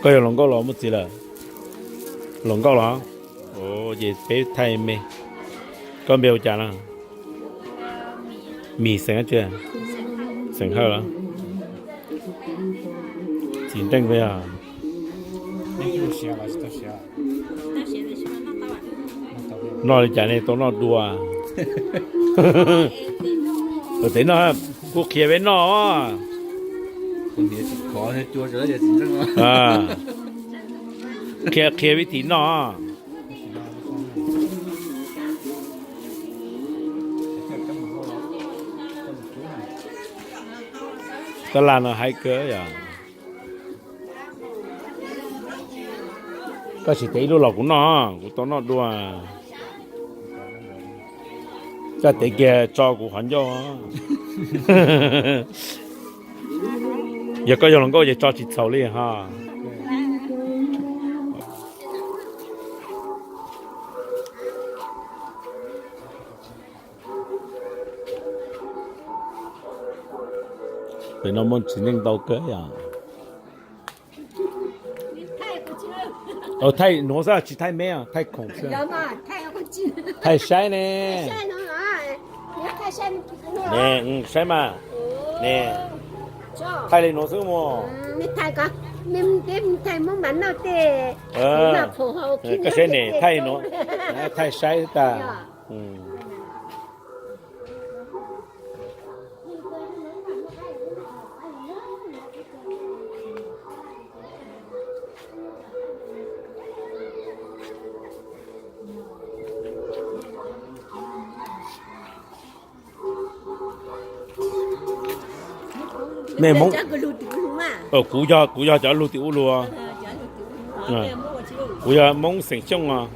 Koj yog hluas nkauj los muaj txiv lawm? Hluas nkauj los? Ces peb thaij me. Koj npe ua cas no? Mis xeem tsi? Xeem Hawj los? Txiv Nreej koj yog? Noj li cas nej tau noj dua? Ua tev noj, kuv qhia peb noj. Qhia, qhia vib thim noj. Tab laj no haib kawg yom. Koj sim tev ib lub los kuv noj, kuv tau noj dua. Koj tev kiag tso kuv qhov ncauj. Yog koj yog hluas nkauj ces tso tsis txhaum li ha. Pem no muaj txiv neej ntau kawg yom. Thaij nuav xwb tsis thaij meb, thaij khoom xwb. Thaij saib ne. Saib mas. Ne, thaij li nuav xwb mus. Koj saib ne, thaij nuav, thaij saib tag. Nej Hmoob, kuv yog, kuv yog cov lug tim ub lug. Kuv yog Hmoob xeem Xyooj os.